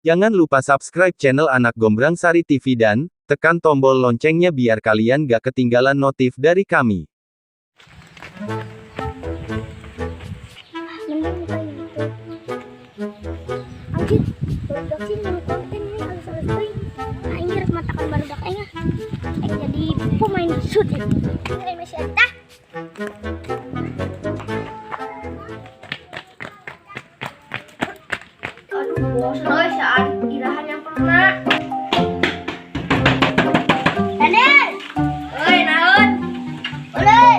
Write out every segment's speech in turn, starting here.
Jangan lupa subscribe channel Anak Gombrang Sari TV dan tekan tombol loncengnya biar kalian gak ketinggalan notif dari kami. Mending buka YouTube. Anjir, barudak sih nemu konten ini halus-halus teuing. Aing rek matakan barudak aing ah. Aing jadi pemain syuting. Aing masih eta. Aduh, bosan euy saat irahan yang pernah. Daniel, Euy, naon? oleh.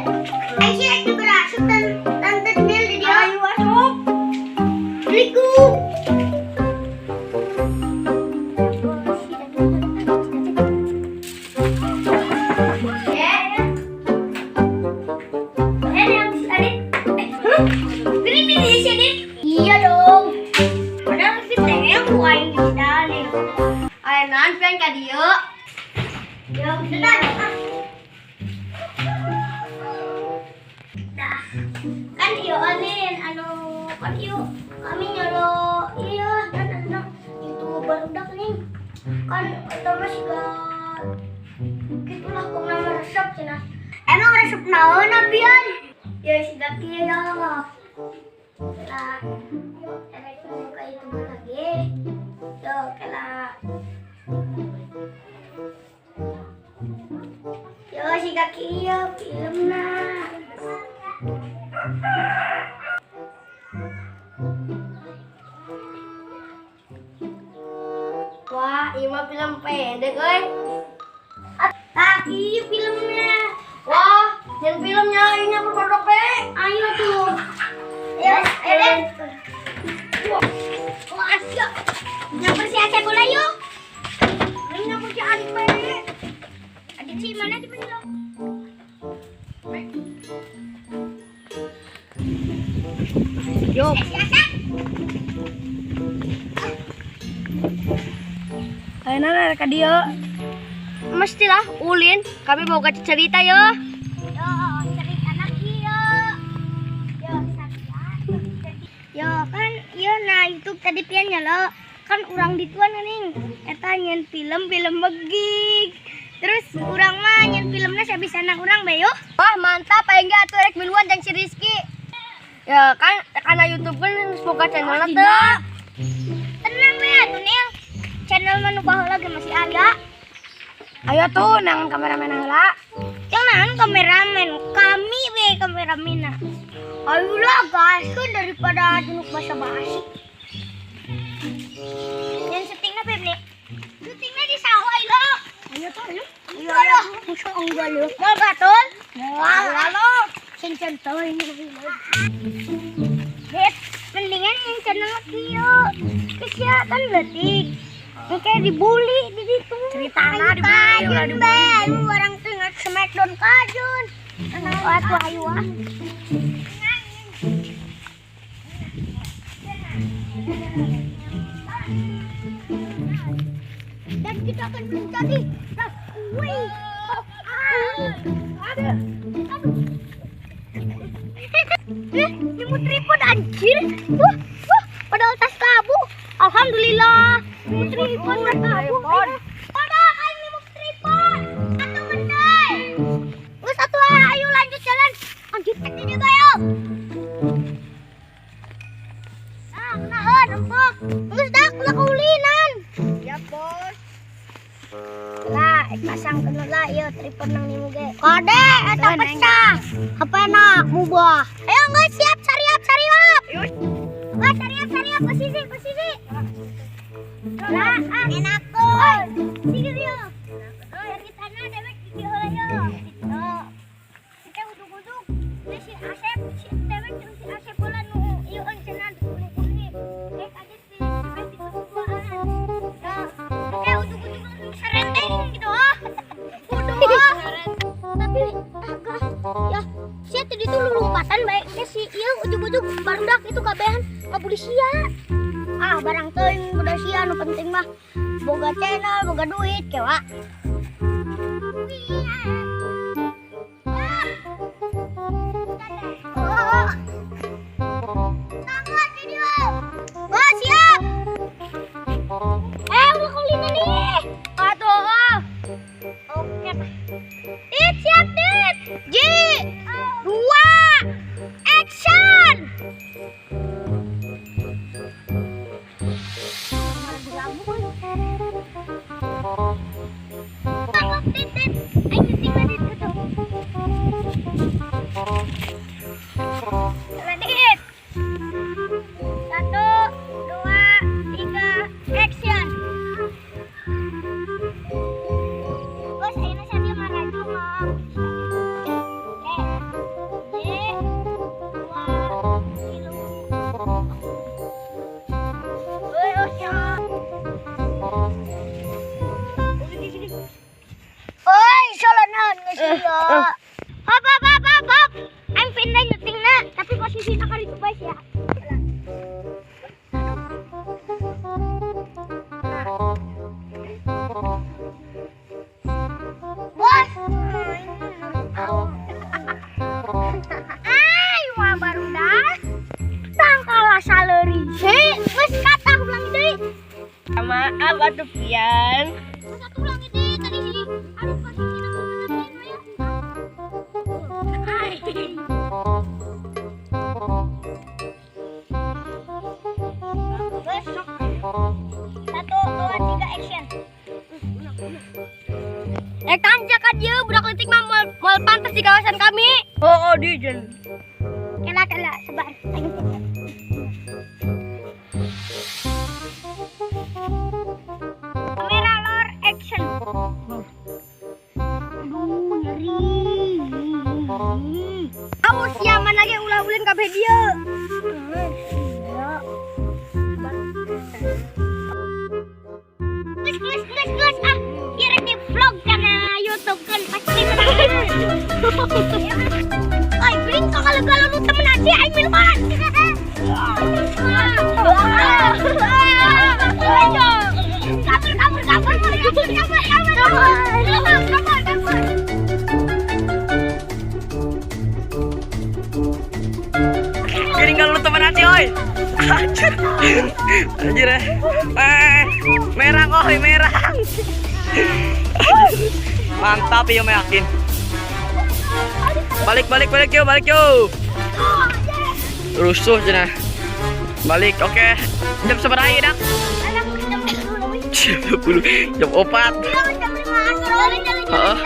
Aing sih rek diberasup dan tante Nil di dia. Ayo asup. Assalamualaikum. Iya dong. Padahal si teh ku aing di Daniel. Aya naon pian ka dieu? Ya, udah ah. Dah. Kan iyo anin anu kan iyo kami nyolo iya dan anu itu barudak nih. Kan eta mah siga gitulah kok nama resep cenah. Emang resep naon apian? Ya siga kieu ya. Lah, erek buka itu lagi. Yo, kela. Yo, siga kieu filmna. Wah, ieu mah film pendek euy. Tah, ieu filmnya. Wah, yang filmnya ini apa barudak pe? Ayo tuh. Ayo, ayo deh. Wah, asyik. Nyamper si Aceh bola yuk. Ini nyamper si Adit pe. Adit sih mana di mana lo? Yo. Si Aceh. Ayo nana ka dieu. Mestilah ulin, kami bawa cerita yo. Yo, cerita anak iyo. Yo, Satya. Yo, kan iyo nah YouTube tadi piannya lo. Kan urang dituan ning. Eta nyen film-film begig. Terus urang mah nyen filmnya sabisana urang bae yo. Wah, mantap aing ge atuh rek miluan jeung si Rizky. Ya kan karena YouTube kan geus boga channelna teu. Tenang we atuh Nil. Channel mah nu baheula ge masih ada. Ayo tuh nangan kameramen heula. Yang nahan kameramen, kami we kameramena. Ayolah gaskeun daripada jenuk basa-basi. Yang syutingna beb nih. Syutingna di sawah ayo. Ayo tuh, ayo. Ayo lah, musuh enggak lu. Mau gatul? Moal lo. Cencen teuing. Beb, mendingan yang channel kieu. Kesehatan leutik. Kayak dibully di situ. Ceritana dibully, ulah Kajun dibully. be, ayo orang tuh nggak smackdown kajun. Atuh ayo ah. Dan kita akan menjadi wih. Aduh. Aduh. Nemu tripod anjir. Wah, wah, padahal tas kabu. Alhamdulillah. Nemu tripod tas kabu. Padahal aing nemu tripod. Atuh mendai. Geus atuh ah, ayo lanjut jalan. Anjir, tadi juga yo. Ah, kenaon empok. Geus dak ulah kaulinan. Ya, Bos. Lah, pasang kena lah ieu tripod nang nimu ge. Kade eta pecah. HP-na mubah. Ayo geus siap sariap sariap. Wah, sariap sariap posisi posisi. Lah, ah enakeun. Sige yo. Ceritana dewek di dieu heula yo. Gitu. Kita ujug-ujug Teh si Asep, si dewek jeung si Asep heula nu ieueun cenah dibully-bully. Rek adit si Asep dituduhan. Nah, kayak ujug-ujug langsung sereteng gitu ah. Bodoh ah. Tapi agak ya sia tadi tuh lompatan baik teh si ieu ujug-ujug barudak itu kabehan ngabuli sia. Ah, barang teuing budak sia nu penting mah boga channel, boga duit kewa. Oh. Tangan video. Oh, siap. Eh, ulah kulina nih. Atuh, oh. Oke. Dit, siap, Dit. Ji, dua, action. Dit, Dit. Aing syuting na, Dit. Tuh. Dit. Satu, dua, tiga, action. Bos, ayeuna sadia maraju ngom. Eh, dua, tilu. Euy, oh, siap. Oi, salah naon geus ieu. Hop, hop, hop, hop, hop. Aing pindah nyutingna, tapi posisina kali itu bae ya. Bos. Ay, wah barudak. Tangkala saleuri. Geus kata ulangi deui. Maaf atuh, Pian. Geus atuh ulangi deui tadi sini. Aduh, posisina kumaha ya. Ay. Geus. Satu, dua, tiga, action. Eh, tanjak ka dieu, budak leutik mah moal moal pantas di kawasan kami. Oh, di jen. Kela, kela, sabar. Ayo. Kamera roll, action. Aduh, nyeri. Awas sia mana ge ulah ulin kabeh dieu. Geus, geus, geus, geus. Ah, ieu rek di vlog kana YouTube kan pasti menang. Ay, bring ka kalau kalau lu temen aja aing minuman. Kabur, kabur, kabur, kabur, kabur, kabur, kabur, kabur, kabur. Piring kalau lu temen aja, oi. Anjir. Anjir ya. Eh, merang, oi, merang. Mantap ya, yakin. Balik, balik, balik yo, balik yo. Rusuh cenah. Balik, oke. Jam sabaraha ieu, Dak? Anak jam 10. Jam 10, jam 4. Jam 5 jalan jalan. Heeh.